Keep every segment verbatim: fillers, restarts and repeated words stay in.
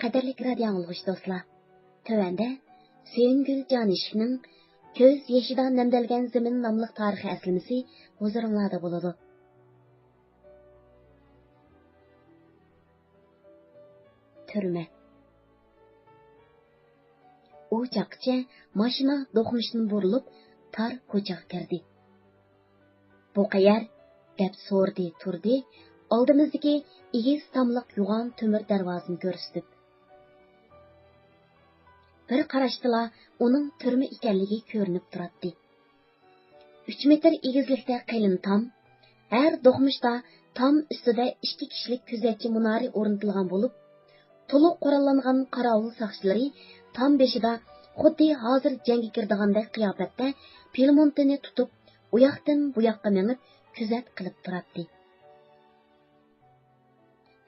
قەدىرلىك رادىئو ئاڭلىغۇچى دوستلار، تۆۋەندە سۆيۈنگۈل جانىشېۋنىڭ كۆز يېشىدا نەمدەلگەن زېمىن ناملىق تارىخىي ئەسلىمىسى ھۇزۇرۇڭلاردا بولىدۇ. تۈرمە. ئۇ چاغقىچە ماشىنا دوقمۇشتىن بۇرۇلۇپ، تار كوچىغا كىردى. «بۇ قەيەر؟» دەپ سورىدى تۇردى، ئالدىمىزدىكى ئېگىز تاملىق يوغان تۆمۈر دەرۋازىنى كۆرسىتىپ. بىر قاراشتىلا ئۇنىڭ تۈرمە ئىكەنلىكى كۆرۈنۈپ تۇراتتى. ئۈچ مېتىر ئېگىزلىكتە قېلىن تام، ھەر دوقمۇشتا تام ئۈستىدە ئىككى كىشىلىك كۆزەتچى مۇنارى ئورنىتىلغان بولۇپ، تولۇق قوراللانغان قاراۋۇل ساقچىلىرى تام بېشىدا خۇددى ھازىر جەڭگە كىردىغاندەك قىياپەتتە پىلىمونتىنى تۇتۇپ، ئۇياقتىن بۇياققا مېڭىپ، كۆزەت قىلىپ تۇراتتى.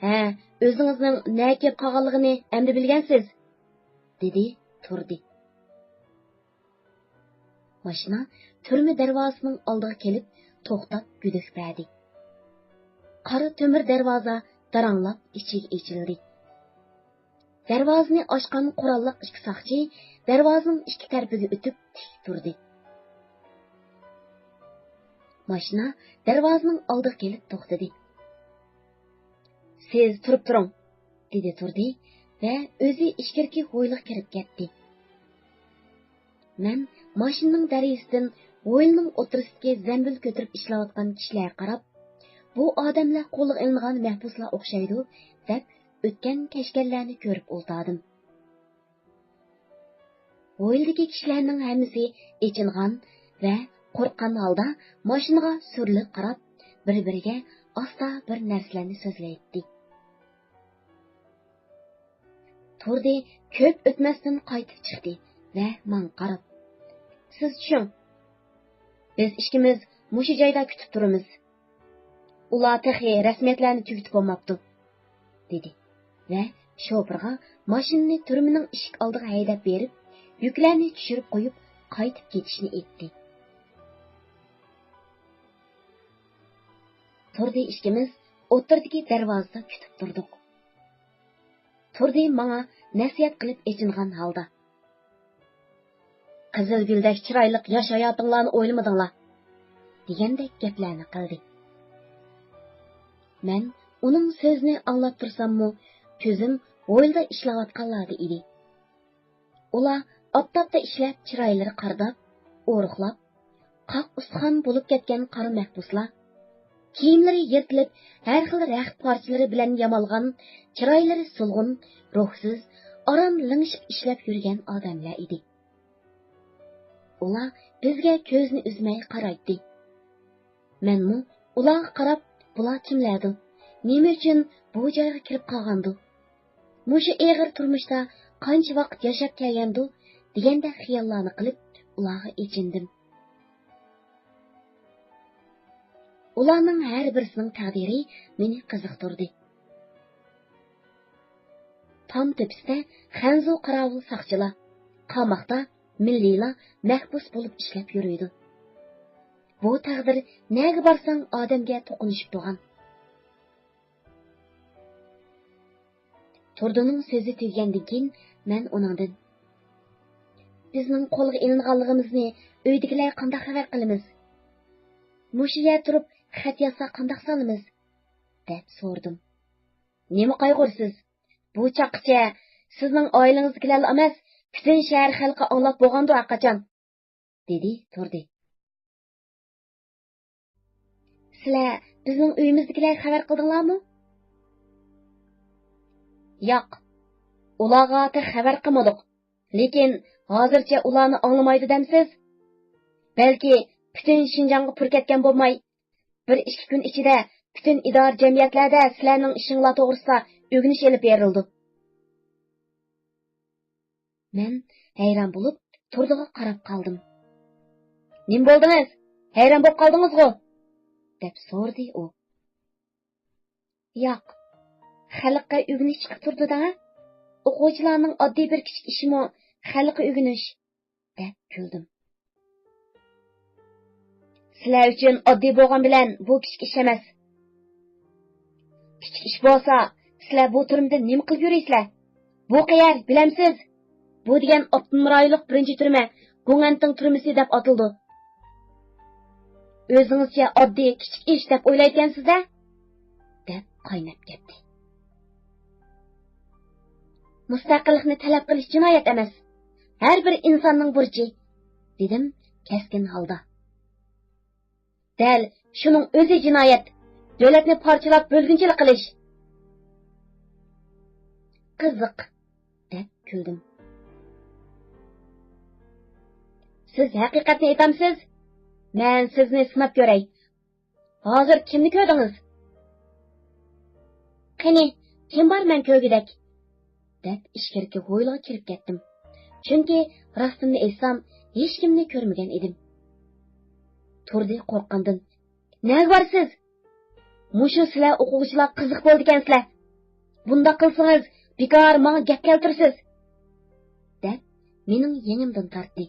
«ھە، ئۆزىڭىزنىڭ نەگە كېلىپ قالغانلىقىنى ئەمدى بىلگەنسىز؟» دېدى تۇردى. ماشىنا تۈرمە دەرۋازىسىنىڭ ئالدىغا كېلىپ توختاپ گۈدۈك بەردى. قارا تۆمۈر دەرۋازا داراڭلاپ ئىچىگە ئېچىلدى. دەرۋازىنى ئاچقان قوراللىق ئىككى ساقچى دەرۋازىنىڭ ئىككى تەرىپىگە ئۆتۈپ تىك تۇردى. ماشىنا دەرۋازىنىڭ ئالدىغا كېلىپ توختىدى. «سىز تۇرۇپ تۇرۇڭ!» دېدى تۇردى ۋە ئۆزى ئىچكىرىكى ھويلىغا كىرىپ كەتتى. مەن ماشىنىنىڭ دەرىزىسىدىن ھويلىنىڭ ئوتتۇرىسىدىكى زەمبىل كۆتۈرۈپ ئىشلەۋاتقان كىشىلەرگە قاراپ، «بۇ ئادەملەر قولغا ئېلىنغان مەھبۇسلار ئوخشايدۇ» دەپ، ئۆتكەن-كەچكەنلەرنى كۆرۈپ ئولتۇردۇم. ھويلىدىكى كىشىلەرنىڭ ھەممىسى ئېچىنغان ۋە قورققان ھالدا ماشىنىغا سۈرۈلۈپ قاراپ، بىر-بىرىگە ئاستا بىر نەرسىلەرنى سۆزلەيتتى. تۇردى كۆپ ئۆتمەستىن قايتىپ چىقتى ۋە ماڭا قاراپ، «سىز چۈشۈڭ. بىز ئىككىمىز مۇشۇ جايدا كۈتۈپ تۇرىمىز. ئۇلار تېخى رەسمىيەتلەرنى تۈگىتىپ بولماپتۇ» دېدى ۋە شوپۇرغا ماشىنىنى تۈرمىنىڭ ئىشىك ئالدىغا ھەيدەپ بېرىپ، يۈكلەرنى چۈشۈرۈپ قويۇپ، قايتىپ كېتىشنى ئېيتتى. تۇردى ئىككىمىز ئوتتۇرىدىكى دەرۋازىدا كۈتۈپ تۇردۇق. تۇردى ماڭا نەسىھەت قىلىپ ئېچىنغان ھالدا، «قىزىلگۈلدەك چىرايلىق ياش ھاياتىڭلارنى ئويلىمىدىڭلار» دېگەندەك گەپلەرنى قىلدى. مەن ئۇنىڭ سۆزىنى ئاڭلاپ تۇرساممۇ، كۆزۈم ھويلىدا ئىشلەۋاتقانلاردا ئىدى. ئۇلار ئاپتاپتا ئىشلەپ، چىرايلىرى قارىداپ، ئورۇقلاپ، قاق ئۇستىخان بولۇپ كەتكەن قارا مەھبۇسلار. كىيىملىرى يىرتىلىپ، ھەر خىل رەخت پارچىلىرى بىلەن يامالغان، چىرايلىرى سولغۇن، روھسىز، ئاران لىڭشىپ ئىشلەپ يۈرگەن ئادەملەر ئىدى. ئۇلار بىزگە كۆزىنى ئۈزمەي قارايتتى. مەنمۇ ئۇلارغا قاراپ، «بۇلار كىملەردۇ؟ نېمە ئۈچۈن بۇ جايغا كىرىپ قالغاندۇ؟ مۇشۇ ئېغىر تۇرمۇشتا قانچە ۋاقىت ياشاپ كەلگەندۇ؟» دېگەندەك خىياللارنى قىلىپ، ئۇلارغا ئېچىندىم. ئۇلارنىڭ ھەر بىرسىنىڭ تەقدىرى مېنى قىزىقتۇردى. تام تۆپىسىدە خەنزۇ قاراۋۇل ساقچىلار، قاماقتا مىللىيلار مەھبۇس بولۇپ ئىشلەپ يۈرىدۇ. بۇ تەقدىر نەگە بارساڭ ئادەمگە توقۇنۇشۇپ تۇرغان. تۇردىنىڭ سۆزى تۈگىگەندىن كېيىن، مەن ئۇنىڭدىن، «بىزنىڭ قولغا ئېلىنغانلىقىمىزنى ئۆيدىكىلەرگە قانداق خەۋەر قىلىمىز؟ مۇشۇ يەردە تۇرۇپ خەت يازساق قانداق سالىمىز؟» دەپ سورىدىم. «نېمە قايغۇرىسىز؟ بۇ چاغقىچە سىزنىڭ ئائىلىڭىزدىكىلەرلا ئەمەس، پۈتۈن شەھەر خەلقى ئاڭلاپ بولغاندۇ ھەرقاچان.» دېدى تۇردى. «سىلەر بىزنىڭ ئۆيىمىزدىكىلەرگە خەۋەر قىلدىڭلارمۇ؟» «ياق، ئۇلارغا تېخى خەۋەر قىلمىدۇق. لېكىن ھازىرچە ئۇلارنى ئاڭلىمايدۇ دەمسىز؟ بەلكى پۈتۈن شىنجاڭغا پۈر كەتكەن بولماي، بىر ئىككى كۈن ئىچىدە پۈتۈن ئىدارە جەمئىيەتلەردە سىلەرنىڭ ئىشىڭلار توغرىسىدا ئۆگىنىش ئېلىپ بېرىلىدۇ.» مەن ھەيران بولۇپ، تۇردىغا قاراپ قالدىم. «نېمە بولدىڭىز؟ ھەيران بولۇپ قالدىڭىزغۇ؟» دەپ سورىدى ئۇ. «ياق، خەلققە ئۆگىنىش چىقىپ تۇرىدۇ-دە. ئوقۇغۇچىلارنىڭ ئاددىي بىر كىچىك ئىشىمۇ خەلققە ئۆگىنىش.» دەپ كۈلدۈم. «سىلەر ئۈچۈن ئاددىي بولغان بىلەن بۇ كىچىك ئىش ئەمەس. كىچىك ئىش بولسا، سىلەر بۇ تۈرمىدە نېمە قىلىپ يۈرىسىلەر؟ بۇ قەيەر، بىلەمسىز؟ بۇ دېگەن ئاپتونوم رايونلۇق بىرىنچى تۈرمە، گۇڭئەنتىڭ تۈرمىسى دەپ ئاتىلىدۇ. ئۆزىڭىزچە ئاددىي، كىچىك ئىش دەپ ئويلايدىكەنسىز-دە، دەپ قايناپ كەتتى. مۇستەقىللىقنى تەلەپ قىلىش جىنايەت ئەمەس، ھەر بىر ئىنساننىڭ بۇرچى، دېدىم كەسكىن ھالدا. دەل شۇنىڭ ئۆزى جىنايەت، دۆلەتنى پارچىلاپ بۆلگۈنچىلىك قىلىش. قىزىق، دەپ كۈلدۈم. سىز ھەقىقەتنى ئېيتامسىز؟ مەن سىزنى سىناپ كۆرەي. ھازىر كىمنى كۆردىڭىز؟ قېنى، كىم بار مەن كۆرگۈدەك؟ دەپ ئىچكىرىكى ھويلىغا كىرىپ كەتتىم. چۈنكى راستىمنى ئېيتسام، ھېچكىمنى كۆرمىگەن ئىدىم. تۇردى قورققاندىن. نەگە بارىسىز؟ مۇشۇ سىلەر ئوقۇغۇچىلار قىزىق بولىدىكەنسىلەر. بۇنداق قىلسىڭىز، بىكار ماڭا گەپ كەلتۈرىسىز، دەپ مېنىڭ يېڭىمدىن تارتتى.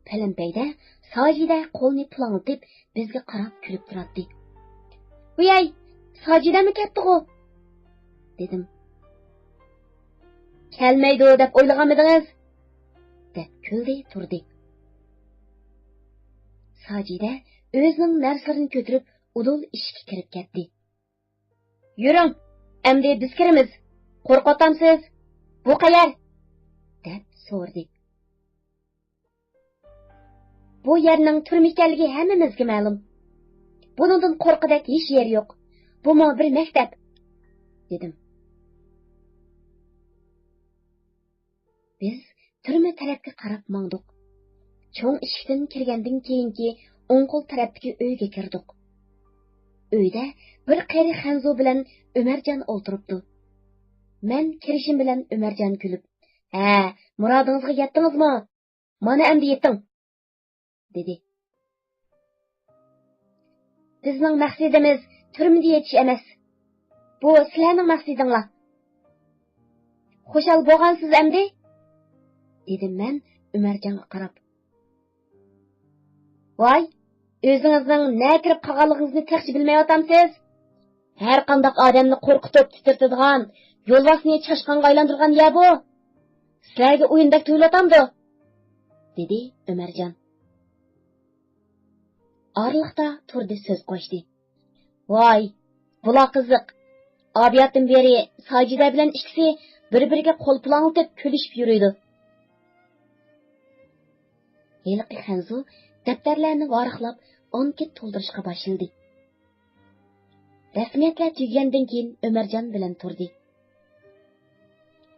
پەلەمپەيدە ساجىدە قولىنى پۇلاڭلىتىپ بىزگە قاراپ كۈلۈپ تۇراتتى. ۋىيەي، ساجىدەمۇ كەتتىغۇ؟ دېدىم. كەلمەيدۇ دەپ ئويلىغانمىدىڭىز؟ دەپ كۈلدى تۇردى. ساجىدە ئۆزىنىڭ نەرسىلىرىنى كۆتۈرۈپ ئۇدۇل ئىشىككە كىرىپ كەتتى. يۈرۈڭ، ئەمدى بىز كىرىمىز. قورقۇۋاتامسىز؟ بۇ قەيەر؟ دەپ سورىدى. بۇ يەرنىڭ تۈرمە ئىكەنلىكى ھەممىمىزگە مەلۇم. بۇنىڭدىن قورققۇدەك ھېچ يەر يوق. بۇمۇ بىر مەكتەپ، دېدىم. بىز تۈرمە تەرەپكە قاراپ ماڭدۇق. چوڭ ئىشىكتىن كىرگەندىن كېيىنكى ئوڭ قول تەرەپتىكى ئۆيگە كىردۇق. ئۆيدە بىر قېرى خەنزۇ بىلەن ئۆمەرجان ئولتۇرۇپتۇ. مەن كىرىشىم بىلەن ئۆمەرجان كۈلۈپ، ھە، مۇرادىڭىزغا يەتتىڭىزمۇ؟ مانا ئەمدى يېتىڭ، دېدى. بىزنىڭ مەقسىتىمىز تۈرمىدە يېتىش ئەمەس. بۇ سىلەرنىڭ مەقسىتىڭلار. خۇشال بولغانسىز ئەمدى؟ دېدىم مەن ئۆمەرجانغا قاراپ. ۋاي، ئۆزىڭىزنىڭ نەگە كىرىپ قالغانلىقىڭىزنى تېخىچە بىلمەيۋاتامسىز؟ ھەر قانداق ئادەمنى قورقۇتۇپ تىترىتىدىغان، يولۋاسنى چاشقانغا ئايلاندۇرغان يا بۇ؟ سىلەرگە ئويۇندەك تۇيۇلۇۋاتامدۇ؟ دېدى ئۆمەرجان. ئارىلىقتا تۇردى سۆز قوشتى. ۋاي، بۇلار قىزىق. ئابىياتتىن بېرى ساجىدە بىلەن ئىككىسى بىر-بىرىگە قول پۇلاڭلىتىپ كۈلۈشۈپ يۈرىدۇ. ھېلىقى خەنزۇ دەپتەرلەرنى ۋاراقلاپ ئانكېت تولدۇرۇشقا باشلىدى. رەسمىيەتلەر تۈگىگەندىن كېيىن ئۆمەرجان بىلەن تۇردى.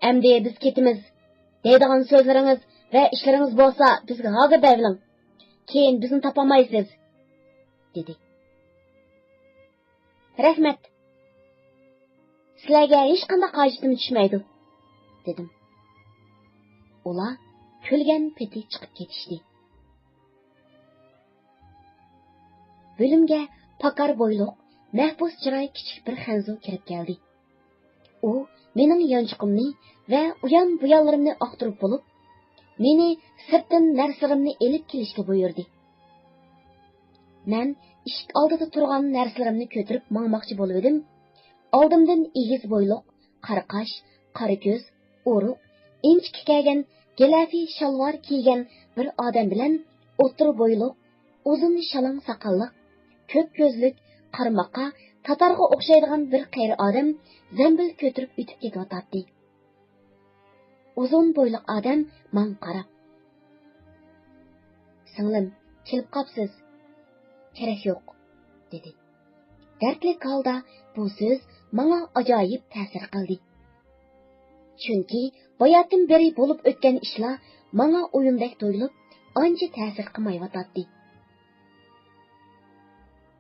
ئەمدى بىز كېتىمىز. دەيدىغان سۆزلىرىڭىز ۋە ئىشلىرىڭىز بولسا بىزگە ھازىر دەۋېلىڭ. كېيىن بىزنى تاپالمايسىز، دېدى. رەھمەت. سىلەرگە ھېچقانداق ھاجىتىم چۈشمەيدۇ، دېدىم. ئۇلار كۈلگەن پېتى چىقىپ كېتىشتى. بۆلۈمگە پاكار بويلۇق، مەھبۇس چىراي كىچىك بىر خەنزۇ كىرىپ كەلدى. ئۇ مېنىڭ يانچۇقۇمنى ۋە ئۇيان-بۇيانلىرىمنى ئاختۇرۇپ بولۇپ، مېنى سىرتتىن نەرسىلىرىمنى ئېلىپ كېلىشكە بۇيرۇدى. مەن ئىشىك ئالدىدا تۇرغان نەرسىلىرىمنى كۆتۈرۈپ ماڭماقچى بولۇۋىدىم، ئالدىمدىن ئېگىز بويلۇق، قارا قاش، قارا كۆز، ئورۇق، ئىنچىكە كەلگەن، گېلەفى شالۋار كىيگەن بىر ئادەم بىلەن ئوتتۇرا بويلۇق، ئۇزۇن شالاڭ ساقاللىق، كۆك كۆزلۈك، قارىماققا تاتارغا ئوخشايدىغان بىر قېرى ئادەم زەمبىل كۆتۈرۈپ ئۆتۈپ كېتىۋاتاتتى. ئۇزۇن بويلۇق ئادەم ماڭا قاراپ، سىڭلىم، كېلىپ قاپسىز. كېرەك يوق، دېدى. دەردلىك ھالدا بۇ سۆز ماڭا ئاجايىپ تەسىر قىلدى. چۈنكى باياتىن بېرى بولۇپ ئۆتكەن ئىشلار ماڭا ئويۇندەك تۇيۇلۇپ، ئانچە تەسىر قىلمايۋاتاتتى.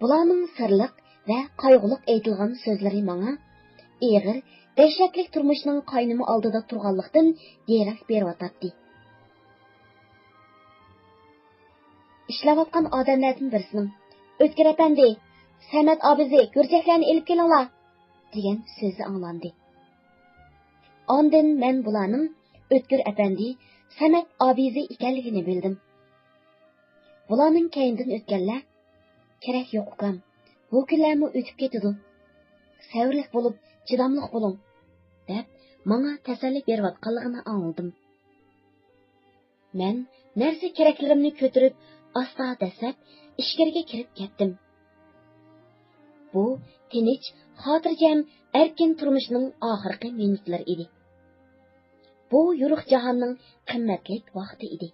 بۇلارنىڭ سىرلىق ۋە قايغۇلۇق ئېيتىلغان سۆزلىرى ماڭا ئېغىر، دەھشەتلىك تۇرمۇشنىڭ قاينىمى ئالدىدا تۇرغانلىقتىن دېرەك بېرىۋاتاتتى. ئىشلەۋاتقان ئادەملەردىن بىرسىنىڭ، «ئۆتكۈر ئەپەندى، سەمەت ئابىزى، گۈرجەكلەرنى ئېلىپ كېلىڭلار!» دېگەن سۆزى ئاڭلاندى. ئاندىن مەن بۇلارنىڭ ئۆتكۈر ئەپەندى، سەمەت ئابىزى ئىكەنلىكىنى بىلدىم. بۇلارنىڭ كەينىدىن ئۆتكەنلەر، «كېرەك يوق، ئۇكام، بۇ كۈنلەرمۇ ئۆتۈپ كېتىدۇ. سەۋرلىك بولۇپ، چىداملىق بولۇڭ. دەپ ماڭا تەسەللى بېرىۋاتقانلىقىنى ئاڭلىدىم. مەن نەرسە-كېرەكلىرىمنى كۆتۈرۈپ، ئاستا دەسسەپ ئىچكىرىگە كىرىپ كەتتىم. بۇ تىنچ، خاتىرجەم، ئەركىن تۇرمۇشنىڭ ئاخىرقى مىنۇتلىرى ئىدى. بۇ يورۇق جاھاننىڭ قىممەتلىك ۋاقتى ئىدى.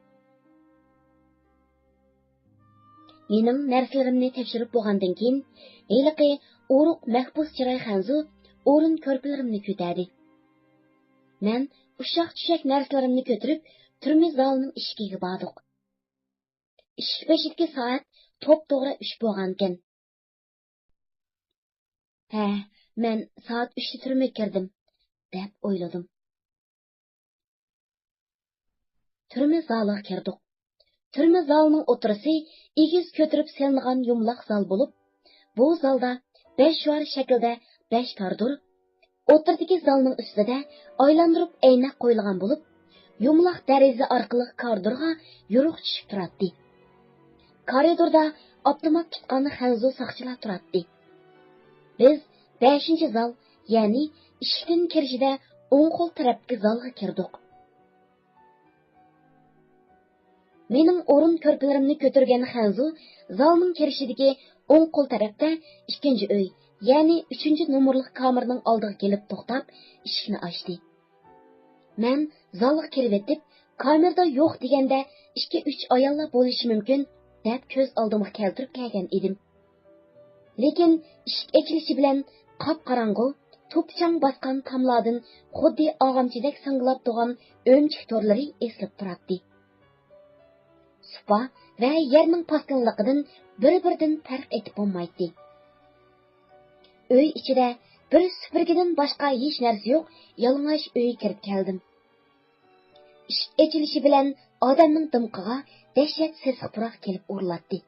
مېنىڭ نەرسىلىرىمنى تەكشۈرۈپ بولغاندىن كېيىن، ھېلىقى ئورۇق مەھبۇس چىراي خەنزۇ ئورۇن كۆرپىلىرىمنى كۆتەردى. مەن ئۇششاق-چۈششەك نەرسىلىرىمنى كۆتۈرۈپ، تۈرمە زالىنىڭ ئىشىكىگە باردۇق. ئىشىك بېشىدىكى سائەت توپتوغرا ئۈچ بولغانىكەن. ھە، مەن سائەت ئۈچتە تۈرمىگە كىردىم، دەپ ئويلىدىم. تۈرمە زالىغا كىردۇق. تۈرمە زالىنىڭ ئوتتۇرىسى ئېگىز كۆتۈرۈپ سېلىنغان يۇمىلاق زال بولۇپ، بۇ زالدا بەش شوئار شەكلىدە بەش كارىدور، ئوتتۇرىدىكى زالنىڭ ئۈستىدە ئايلاندۇرۇپ ئەينەك قويۇلغان بولۇپ، يۇمىلاق دېرىزە ئارقىلىق كارىدورغا يورۇق چۈشۈپ تۇراتتى. كارىدوردا ئاپتومات تۇتقان خەنزۇ ساقچىلار تۇراتتى. بىز بەشىنچى زال، يەنى ئىشىكتىن كىرىشىدە ئوڭ قول تەرەپتىكى زالغا كىردۇق. مېنىڭ ئورۇن كۆرپىلىرىمنى كۆتۈرگەن خەنزۇ زالنىڭ كىرىشىدىكى ئوڭ قول تەرەپتە ئىككىنچى ئۆي، يەنى ئۈچىنچى نومۇرلۇق كامېرنىڭ ئالدىغا كېلىپ توختاپ، ئىشىكنى ئاچتى. مەن زالغا كىرىۋېتىپ، كامېردا يوق دېگەندە ئىككى-ئۈچ ئاياللا بولۇشى مۇمكىن، دەپ كۆز ئالدىمغا كەلتۈرۈپ كەلگەن ئىدىم. لېكىن ئىشىك ئېچىلىشى بىلەن قاپقاراڭغۇ، توپا-چاڭ باسقان تاملاردىن خۇددى ئاغامچىدەك سىڭگىلاپ تۇرغان ئۆمۈچۈك تورلىرى ئېسىلىپ تۇراتتى. سۇپا ۋە يەرنىڭ پاسكىنىلىقىدىن بىر-بىرىدىن پەرق ئېتىپ بولمايتتى. ئۆي ئىچىدە بىر سۈپۈرگىدىن باشقا ھېچ نەرسە يوق يالىڭاچ ئۆيگە كىرىپ كەلدىم. ئىشىك ئېچىلىشى بىلەن ئادەمنىڭ دىمىقىغا دەھشەت سېسىق پۇراق كېلىپ ئۇرۇلاتتى.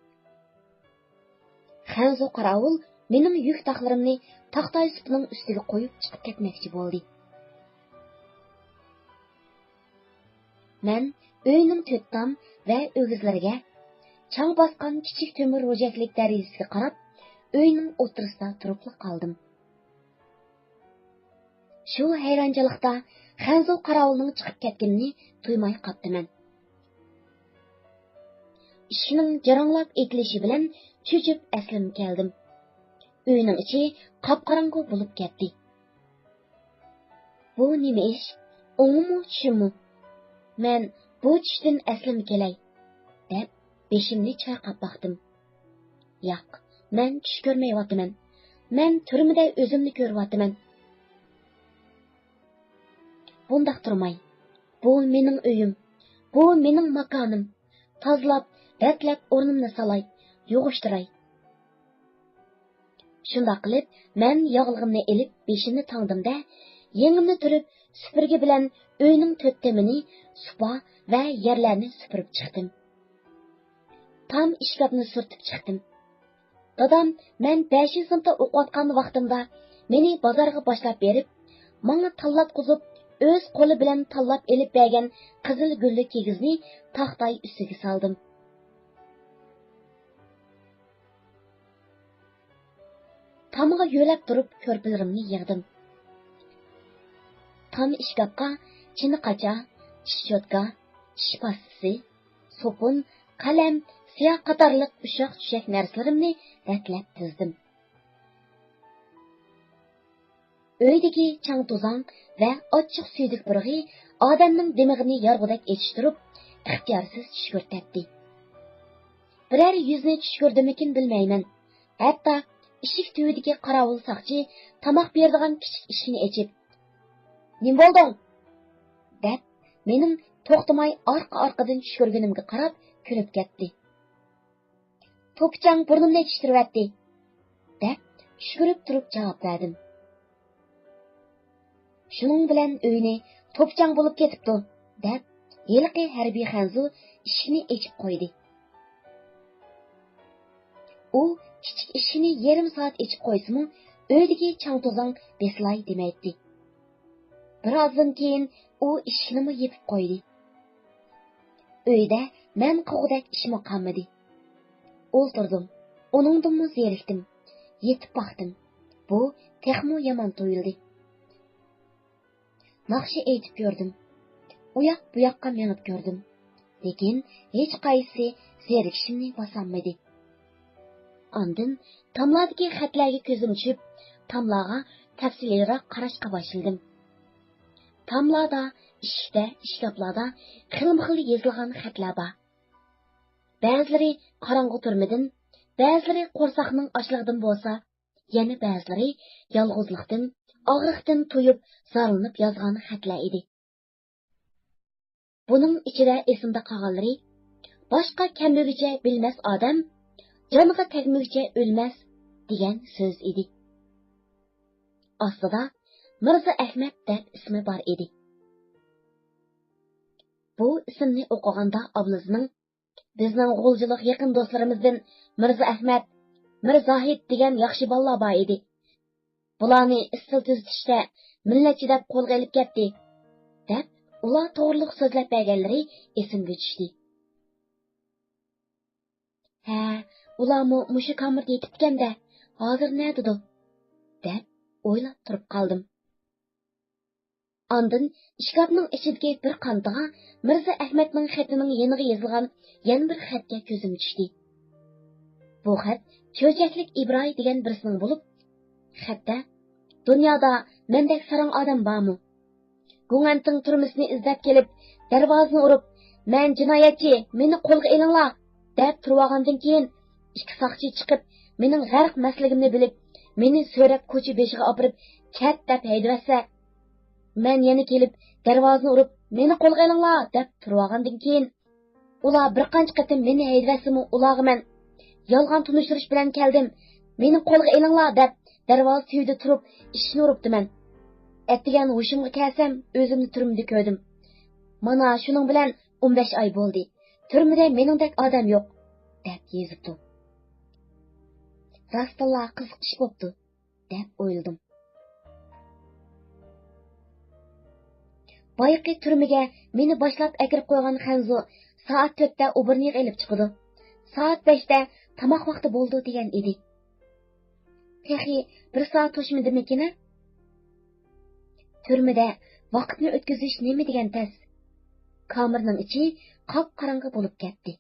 خەنزۇ قاراۋۇل مېنىڭ يۈك تاقلىرىمنى تاختاي سۇپىنىڭ ئۈستىگە قويۇپ چىقىپ كەتمەكچى بولدى. مەن ئۆينىڭ تۆت تام ۋە ئۆگزىلىرىگە، چاڭ باسقان كىچىك تۆمۈر روجەكلىك دەرىزىسىگە قاراپ، ئۆينىڭ ئوتتۇرىسىدا تۇرۇپلا قالدىم. شۇ ھەيرانچىلىقتا خەنزۇ قاراۋۇلنىڭ چىقىپ كەتكىنىنى تۇيماي قاپتىمەن. ئىشىكنىڭ جاراڭلاپ ئېتىلىشى بىلەن چۆچۈپ ئەسلىمگە كەلدىم. ئۆينىڭ ئىچى قاپقاراڭغۇ بولۇپ كەتتى. بۇ نېمە ئىش؟ ئوڭمۇ، چۈشۈممۇ؟ مەن بۇ چۈشتىن ئەسلىمگە كېلەي، دەپ بېشىمنى چايقاپ باقتىم. ياق، مەن چۈش كۆرمەيۋاتىمەن. مەن تۈرمىدە ئۆزۈمنى كۆرۈۋاتىمەن. بۇنداق تۇرماي. بۇ مېنىڭ ئۆيۈم. بۇ مېنىڭ ماكانىم. تازىلاپ، رەتلەپ ئورنۇمنى سالاي، يۇغۇشتۇراي. شۇنداق قىلىپ، مەن ياغلىقىمنى ئېلىپ بېشىمنى تاڭدىم-دە، يېڭىمنى تۈرۈپ، سۈپۈرگە بىلەن ئۆينىڭ تۆت تېمىنى، سۇپا ۋە يەرلەرنى سۈپۈرۈپ چىقتىم. تام ئىشكاپنى سۈرتۈپ چىقتىم. دادام مەن بەشىنچى سىنىپتا ئوقۇۋاتقان ۋاقتىمدا مېنى بازارغا باشلاپ بېرىپ، ماڭا تاللاتقۇزۇپ، ئۆز قولى بىلەن تاللاپ ئېلىپ بەرگەن قىزىل گۈللۈك كىگىزنى تاختاي ئۈستىگە سالدىم. تامغا يۆلەپ تۇرۇپ كۆرپىلىرىمنى يىغدىم. تام ئىشكاپقا چىنە قاچا، چىش چوتكا، چىش پاستىسى، سوپۇن، قەلەم، سىياھ قاتارلىق ئۇششاق-چۈششەك نەرسىلىرىمنى رەتلەپ تىزدىم. ئۆيدىكى چاڭ-توزان ۋە ئاچچىق سۈيدۈك پۇرىقى ئادەمنىڭ دىمىقىنى يارغۇدەك ئېچىشتۇرۇپ، ئىختىيارسىز چۈش كۆرتەتتى. بىرەر يۈزنى چۈش كۆردۈممىكىن بىلمەيمەن. ھەتتا ئىشىك تۈۋىدىكى قاراۋۇل ساقچى تاماق بېرىدىغان كىچىك ئىشىكنى ئېچىپ، «نېمە بولدۇڭ؟» دەپ، مېنىڭ توختىماي ئارقا-ئارقىدىن چۈش كۆرگىنىمگە قاراپ كۈلۈپ كەتتى. «توپا-چاڭ بۇرنۇمنى ئېچىشتۇرۇۋەتتى» دەپ، چۈش كۆرۈپ تۇرۇپ جاۋاب بەردىم. «شۇنىڭ بىلەن ئۆينى توپا-چاڭ بولۇپ كېتىپتۇ» دەپ، ھېلىقى ھەربىي خەنزۇ ئىشىكنى ئېچىپ قويدى. ئۇ كىچىك ئىشىكنى يېرىم سائەت ئېچىپ قويسىمۇ، ئۆيدىكى چاڭ-توزان بېسىلاي دېمەيتتى. بىر ئازدىن كېيىن ئۇ ئىشىكنىمۇ يېپىپ قويدى. ئۆيدە مەن قىلغۇدەك ئىشمۇ قالمىدى. ئولتۇردۇم. ئۇنىڭدىنمۇ زېرىكتىم. يېتىپ باقتىم. بۇ تېخىمۇ يامان تۇيۇلدى. ناخشا ئېيتىپ كۆردۈم. ئۇياق بۇياققا مېڭىپ كۆردۈم. لېكىن ھېچقايسىسى زېرىكىشىمنى باسالمىدى. ئاندىن تاملادىكى خەتلەرگە كۆزۈم چۈشۈپ، تاملارغا تەپسىلىيراق قاراشقا باشلىدىم. تاملاردا، ئىشىكتە، ئىشكاپلاردا خىلمۇخىل يېزىلغان خەتلەر بار. بەزىلىرى قاراڭغۇ تۈرمىدىن، بەزىلىرى قورساقنىڭ ئاچلىقىدىن بولسا، يەنە بەزىلىرى يالغۇزلۇقتىن، ئاغرىقتىن تويۇپ، زارلىنىپ يازغان خەتلەر ئىدى. بۇنىڭ ئىچىدە ئېسىمدە قالغانلىرى، «باشقا كەلمىگۈچە بىلمەس ئادەم، جانغا تەگمىگۈچە ئۆلمەس» دېگەن سۆز ئىدى. ئاستىدا مىرزا ئەخمەت دەپ ئىسمى بار ئىدى. بۇ ئىسىمنى ئوقۇغاندا ئابلىزىنىڭ، «بىزنىڭ غۇلجىلىق يېقىن دوستلىرىمىزدىن مىرزا ئەخمەت، مىر زاھىت دېگەن ياخشى بالىلار بار ئىدى. بۇلارنى ئىستىل تۈزىتىشتە مىللەتچى دەپ قولغا ئېلىپ كەتتى» دەپ، ئۇلار توغرىلىق سۆزلەپ بەرگەنلىرى ئېسىمگە چۈشتى. «ھە، ئۇلارمۇ مۇشۇ كامېردا يېتىپتىكەن-دە، ھازىر نەدىدۇ؟» دەپ ئويلاپ تۇرۇپ قالدىم. ئاندىن ئىشكاپنىڭ ئىچىدىكى بىر قانىتىغا مىرزا ئەخمەتنىڭ خېتىنىڭ يېنىغا يېزىلغان يەنە بىر خەتكە كۆزۈم چۈشتى. بۇ خەت چۆچەكلىك ئىبراي دېگەن بىرسىنىڭ بولۇپ، خەتتە: «دۇنيادا مەندەك ساراڭ ئادەم بارمۇ؟ گۇڭئەنتىڭ تۈرمىسىنى ئىزدەپ كېلىپ، دەرۋازىنى ئۇرۇپ، 'مەن جىنايەتچى، مېنى قولغا ئېلىڭلار!' دەپ تۇرۇۋالغاندىن كېيىن، ئىككى ساقچى چىقىپ، مېنىڭ غەرق ئەمەسلىكىمنى بىلىپ، مېنى سۆرەپ كوچا بېشىغا ئاپىرىپ، 'كەت!' دەپ ھەيدىۋەتسە، مەن يەنە كېلىپ، دەرۋازىنى ئۇرۇپ، 'مېنى قولغا ئېلىڭلار!' دەپ تۇرۇۋالغاندىن كېيىن، ئۇلار بىر قانچە قېتىم مېنى ھەيدىۋەتسىمۇ، ئۇلارغا مەن يالغان تونۇشتۇرۇش بىلەن كەلدىم، 'مېنى قولغا ئېلىڭلار!' دەپ، دەرۋازا تۈۋىدە تۇرۇپ ئىشىكنى ئۇرۇپتىمەن. ئەتىگەن ھوشۇمغا كەلسەم، ئۆزۈمنى تۈرمىدە كۆردۈم. مانا شۇنىڭ بىلەن ئون بەش ئاي بولدى. تۈرمىدە مېنىڭدەك ئادەم يوق، دەپ يېزىپتۇ. راستتىنلا قىزىق ئىش بوپتۇ، دەپ ئويلىدىم. بايىقى تۈرمىگە مېنى باشلاپ ئەكىرىپ قويغان خەنزۇ سائەت تۆتتە ئوبورنىيغا ئېلىپ چىقىدۇ، سائەت بەشتە تاماق ۋاقتى بولىدۇ دېگەن ئىدى. تېخى بىر سائەت توشمىدىمىكىن-ە؟ تۈرمىدە ۋاقىتنى ئۆتكۈزۈش نېمە دېگەن تەس! كامېرنىڭ ئىچى قاپقاراڭغۇ بولۇپ كەتتى.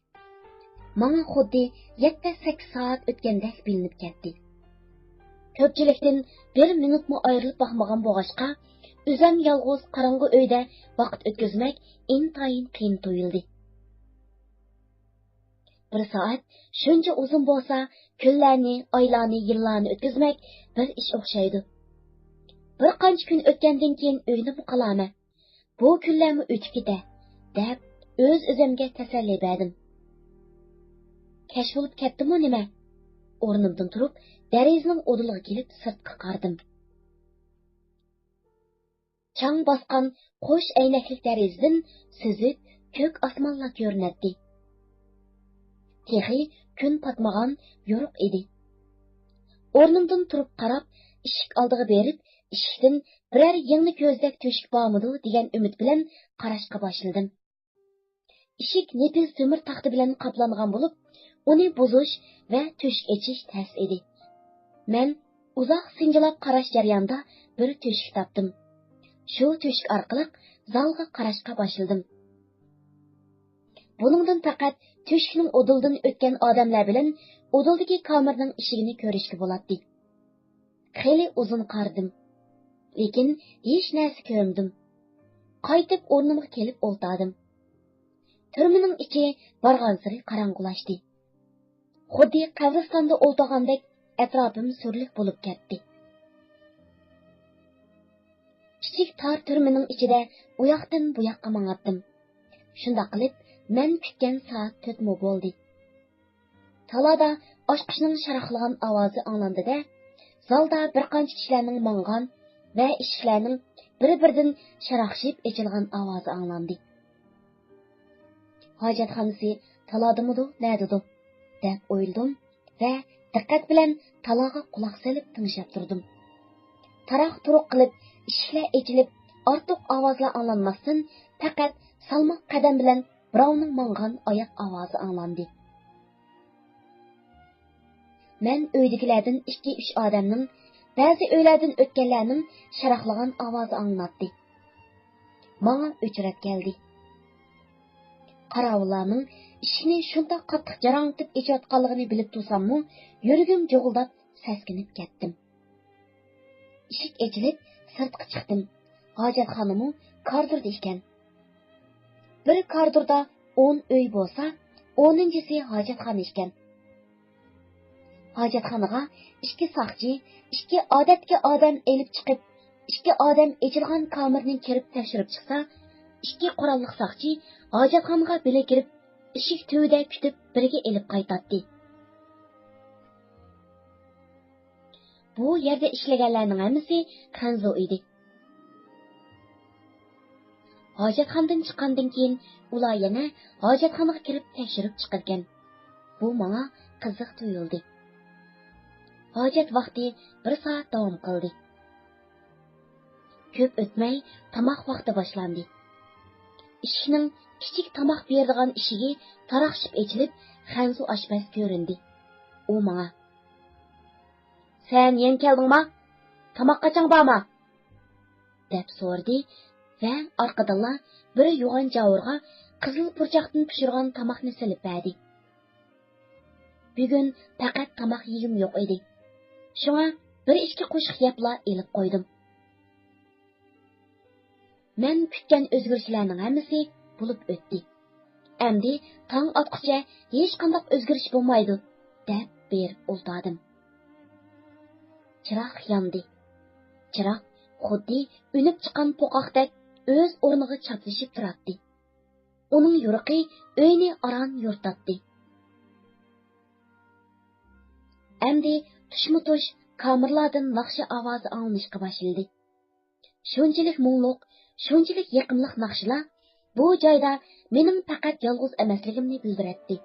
ماڭا خۇددى يەتتە-سەككىز سائەت ئۆتكەندەك بىلىنىپ كەتتى. كۆپچىلىكتىن بىر مىنۇتمۇ ئايرىلىپ باقمىغان بولغاچقا، ئۆزۈم يالغۇز قاراڭغۇ ئۆيدە ۋاقىت ئۆتكۈزمەك ئىنتايىن قىيىن تۇيۇلدى. بىر سائەت شۇنچە ئۇزۇن بولسا، كۈنلەرنى، ئايلارنى، يىللارنى ئۆتكۈزمەك بىر ئىش ئوخشايدۇ. بىر قانچە كۈن ئۆتكەندىن كېيىن ئۆينىمۇ قالامەن. بۇ كۈنلەرمۇ ئۆتۈپ كېتە، دەپ ئۆز-ئۆزۈمگە تەسەللى بەردىم. كەچ بولۇپ كەتتىمۇ نېمە؟ ئورنۇمدىن تۇرۇپ، دېرىزىنىڭ ئۇدۇلىغا كېلىپ سىرتقا قارىدىم. چاڭ باسقان قوش ئەينەكلىك دېرىزىدىن سۈزۈك كۆك ئاسمانلا كۆرۈنەتتى. تېخى كۈن پاتمىغان يورۇق ئىدى. ئورنۇمدىن تۇرۇپ قاراپ، ئىشىك ئالدىغا بېرىپ، ئىشىكتىن بىرەر يىڭنە كۆزدەك تۆشۈك بارمىدۇ دېگەن ئۈمىد بىلەن قاراشقا باشلىدىم. ئىشىك نېپىز تۆمۈر تاختا بىلەن قاپلانغان بولۇپ، ئۇنى بۇزۇش ۋە تۆشۈك ئېچىش تەس ئىدى. مەن ئۇزاق سىنچىلاپ قاراش جەريانىدا بىر تۆشۈك تاپتىم. شۇ تۆشۈك ئارقىلىق زالغا قاراشقا باشلىدىم. بۇنىڭدىن پەقەت تۆشۈكنىڭ ئۇدۇلىدىن ئۆتكەن ئادەملەر بىلەن ئۇدۇلدىكى كامېرنىڭ ئىشىكىنى كۆرۈشكە بولاتتى. خېلى ئۇزۇن قارىدىم، لېكىن ھېچ نەرسە كۆرمىدىم. قايتىپ ئورنۇمغا كېلىپ ئولتۇردۇم. تۈرمىنىڭ ئىچى بارغانسېرى قاراڭغۇلاشتى. خۇددى قەبرىستاندا ئولتۇرغاندەك ئەتراپىم سۈرلۈك بولۇپ كەتتى. كىچىك تار تۈرمىنىڭ ئىچىدە ئۇياقتىن بۇياققا ماڭاتتىم. شۇنداق قىلىپ، مەن كۈتكەن سائەت تۆتمۇ بولدى. تالادا ئاچقۇچنىڭ شاراقلىغان ئاۋازى ئاڭلاندى-دە، زالدا بىر قانچە كىشىلەرنىڭ ماڭغان ۋە ئىشىكلەرنىڭ بىر-بىرىدىن شاراقشىپ ئېچىلغان ئاۋازى ئاڭلاندى. ھاجەتخانىسى تالادىمىدۇ، نەدىدۇ؟ دەپ ئويلىدىم ۋە دىققەت بىلەن تالاغا قۇلاق سېلىپ تىڭشاپ تۇردۇم. تاراق-تۇرۇق قىلىپ ئىشىكلەر ئېچىلىپ، ئارتۇق ئاۋازلار ئاڭلانماستىن، پەقەت سالماق قەدەم بىلەن بىراۋنىڭ ماڭغان ئاياق ئاۋازى ئاڭلاندى. مەن ئۆيدىكىلەردىن ئىككى-ئۈچ ئادەمنىڭ، بەزى ئۆيلەردىن ئۆتكەنلەرنىڭ شاراقلىغان ئاۋازى ئاڭلىناتتى. ماڭا ئۆچرەت كەلدى. قاراۋۇللارنىڭ ئىشىكنى شۇنداق قاتتىق جاراڭلىتىپ ئېچىۋاتقانلىقىنى بىلىپ تۇرساممۇ، يۈرىكىم جۇغۇلداپ سەسكىنىپ كەتتىم. ئىشىك ئېچىلىپ سىرتقا چىقتىم. ھاجەتخانىمۇ كارىدوردا ئىكەن. بىر كارىدوردا ئون ئۆي بولسا، ئونىنچىسى ھاجەتخانا ئىكەن. ھاجەتخانىغا ئىككى ساقچى، ئىككى ئادەتتىكى ئادەم ئېلىپ چىقىپ، ئىككى ئادەم ئېچىلغان كامېرنى كىرىپ تەكشۈرۈپ چىقسا، ئىككى قوراللىق ساقچى ھاجەتخانىغا بىللە كىرىپ، ئىشىك تۈۋىدە كۈتۈپ بىرگە ئېلىپ قايتاتتى. بۇ يەردە ئىشلىگەنلەرنىڭ ھەممىسى خەنزۇ ئىدى. ھاجەتخانىدىن چىققاندىن كېيىن ئۇلار يەنە ھاجەتخانىغا كىرىپ تەكشۈرۈپ چىقىدىكەن. بۇ ماڭا قىزىق تۇيۇلدى. ھاجەت ۋاقتى بىر سائەت داۋام قىلدى. كۆپ ئۆتمەي تاماق ۋاقتى باشلاندى. ئىشىكنىڭ كىچىك تاماق بېرىدىغان ئىشىكى تاراقشىپ ئېچىلىپ، خەنزۇ ئاشپەز كۆرۈندى. ئۇ ماڭا، «سەن يەنە كەلدىڭما؟ تاماق قاچاڭ بارما؟» دەپ سورىدى ۋە ئارقىدىنلا بىر يوغان جاۋۇرغا قىزىل پۇرچاقتىن پىشۇرغان تاماقنى سېلىپ بەردى. بۈگۈن پەقەت تاماق يېگۈم يوق ئىدى. شۇڭا بىر ئىككى قوشۇق يەپلا ئېلىپ قويدۇم. مەن كۈتكەن ئۆزگىرىشلەرنىڭ ھەممىسى بولۇپ ئۆتتى. ئەمدى تاڭ ئاتقۇچە ھېچقانداق ئۆزگىرىش بولمايدۇ، دەپ بېرىپ ئولتۇردۇم. چىراغ ياندى. چىراغ خۇددى ئۈنۈپ چىققان پوقاقتەك ئۆز ئورنىغا چاپلىشىپ تۇراتتى. ئۇنىڭ يورۇقى ئۆينى ئاران يورۇتاتتى. ئەمدى تۇشمۇتۇش كامېرلاردىن ناخشا ئاۋازى ئاڭلىنىشقا باشلىدى. شۇنچىلىك مۇڭلۇق، شۇنچىلىك يېقىملىق ناخشىلار بۇ جايدا مېنىڭ پەقەت يالغۇز ئەمەسلىكىمنى بىلدۈرەتتى.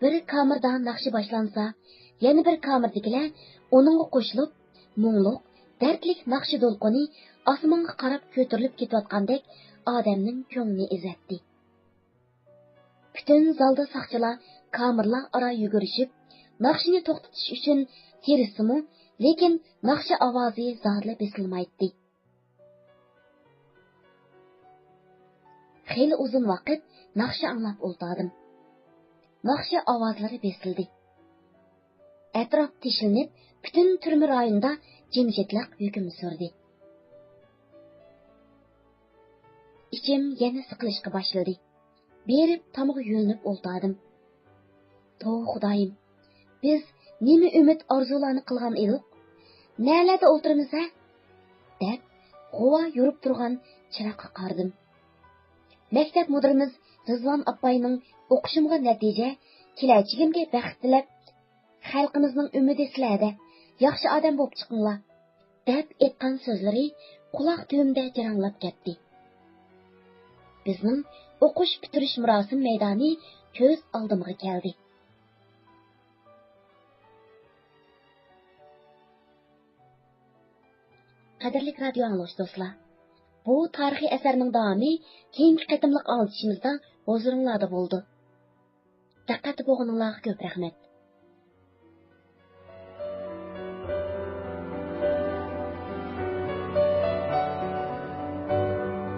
بىر كامېردا ناخشا باشلانسا، يەنە بىر كامېردىكىلەر ئۇنىڭغا قوشۇلۇپ، مۇڭلۇق، دەردلىك ناخشا دولقۇنى ئاسمانغا قاراپ كۆتۈرۈلۈپ كېتىۋاتقاندەك ئادەمنىڭ كۆڭلىنى ئېزەتتى. پۈتۈن زالدا ساقچىلار كامېرلار ئارا يۈگۈرۈشۈپ، ناخشىنى توختىتىش ئۈچۈن تىرىشسىمۇ، لېكىن ناخشا ئاۋازى زادىلا بېسىلمايتتى. خېلى ئۇزۇن ۋاقىت ناخشا ئاڭلاپ ئولتۇردۇم. ناخشا ئاۋازلىرى بېسىلدى. ئەتراپ تېشىلىنىپ، پۈتۈن تۈرمە رايونىدا جىمجىتلىق ھۆكۈم سۈردى. ئىچىم يەنە سىقىلىشقا باشلىدى. بېرىپ تامغا يۆلىنىپ ئولتۇردۇم. توۋا خۇدايىم، بىز نېمە ئۈمىد ئارزۇلارنى قىلغان ئىدۇق؟ نەلەردە ئولتۇرىمىز ھە؟ دەپ غۇۋا يورۇپ تۇرغان چىراغقا قارىدىم. مەكتەپ مۇدىرىمىز رىزۋان ئاپاينىڭ ئوقۇشۇمغا نەتىجە، كېلەچىكىمگە بەخت تىلەپ، «خەلقىمىزنىڭ ئۈمىدى سىلەردە، ياخشى ئادەم بولۇپ چىقىڭلار» دەپ ئېيتقان سۆزلىرى قۇلاق تۈۋىمدە جاراڭلاپ كەتتى. بىزنىڭ ئوقۇش پۈتتۈرۈش مۇراسىم مەيدانى كۆز ئالدىمغا كەلدى. قەدىرلىك رادىيو ئاڭلىغۇچى دوستلار، بۇ تارىخىي ئەسەرنىڭ داۋامى كېيىنكى قېتىملىق ئاڭلىتىشىمىزدا ھۇزۇرۇڭلاردا بولىدۇ. دىققەتتە بولغىنىڭلارغا كۆپ رەھمەت.